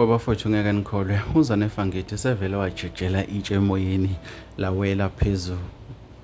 Babafowethu ngeke nikholwe uZanefa ngithi sevele wajejela itshe emoyeni lawela phezu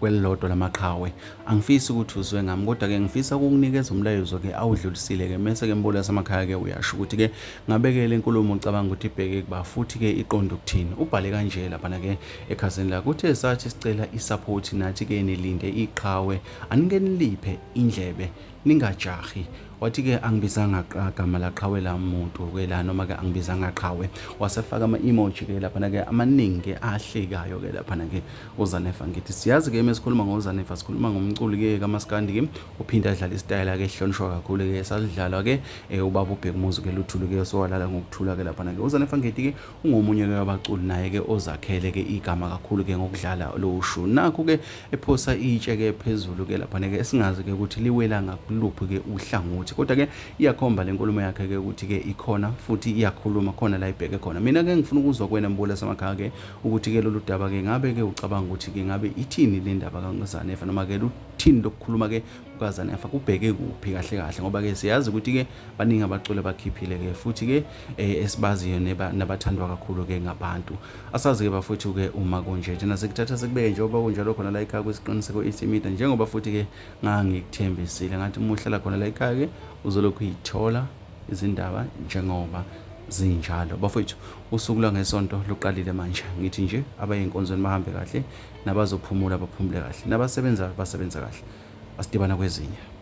kwelilodwa lamaqhawe. Angifisi ukuthi uzwe ngami kodwa-ke ngifisa ukukunikeza umlayezo-ke awudlulisile-ke mese-ke mbola samakhaya-ke uyasho ukuthi-ke ngabe-ke le nkulumo ucabanga ukuthi ibheke kuba futhi-ke iqonde ukuthini. Ubhale kanje laphana-ke ekhasini lakho uthe sathi sicela isaphothi nathi-ke nilinde iqhawe anike niliphe indlebe ningajahi. Wathi-ke angibizanga gama laqhawe la muntu-ke la noma-ke angibizanga qhawe. Wasefaka ama-emoji-ke laphana-ke amaningi-ke ahlekayo-ke laphana-ke uZanefa ngithi siyazi-ke mesikhuluma ngoZanefa sikhuluma ngomculi-ke kaMaskandi-ke uphinde adlale isitayela-ke esihlonishwa kakhulu-ke salidlalwa-ke ubaba uBheki Muzu-ke luthulu-ke sowalala ngokuthula-ke laphana-ke uZanefa ngithi-ke ungomunye-ke wabaculi naye-ke ozakhele-ke igama kakhulu-ke ngokudlala lo shu. Nakho-ke ephosa itshe-ke phezulu-ke laphana-ke esingazi-ke ukuthi liwela ngakuluphi-ke uhlangothi kodwa-ke iyakhomba le nkulumo yakhe-ke ukuthi-ke ikhona futhi iyakhuluma khona la ibheke khona. Mina-ke ngifuna ukuzwa kuwena mbola samakhaya-ke ukuthi-ke lolu daba-ke ngabe-ke ucabanga ukuthi-ke ngabe ithini le ndaba kaZanefa noma-ke luthini lokukhuluma-ke kukaZanefa kubheke kuphi kahle kahle ngoba-ke siyazi ukuthi-ke baningi abaculi abakhiphile-ke futhi-ke esibaziyo nabathandwa kakhulu-ke ngabantu. Asazi-ke bafowethu-ke uma kunje thina sikuthatha sikubeke njengoba kunjalo khona la ekhaya kwesiqiniseko iSimida njengoba futhi-ke ngangikuthembisile ngathi uma uhlala khona la ekhaya-ke uzolokhu uyithola izindaba njengoba zinjalo. Bafowethu usuku lwangesonto luqalile manje ngithi nje abaye enkonzweni bahambe kahle nabazophumula baphumule kahle nabasebenzayo basebenza kahle. Asidibana kwezinye.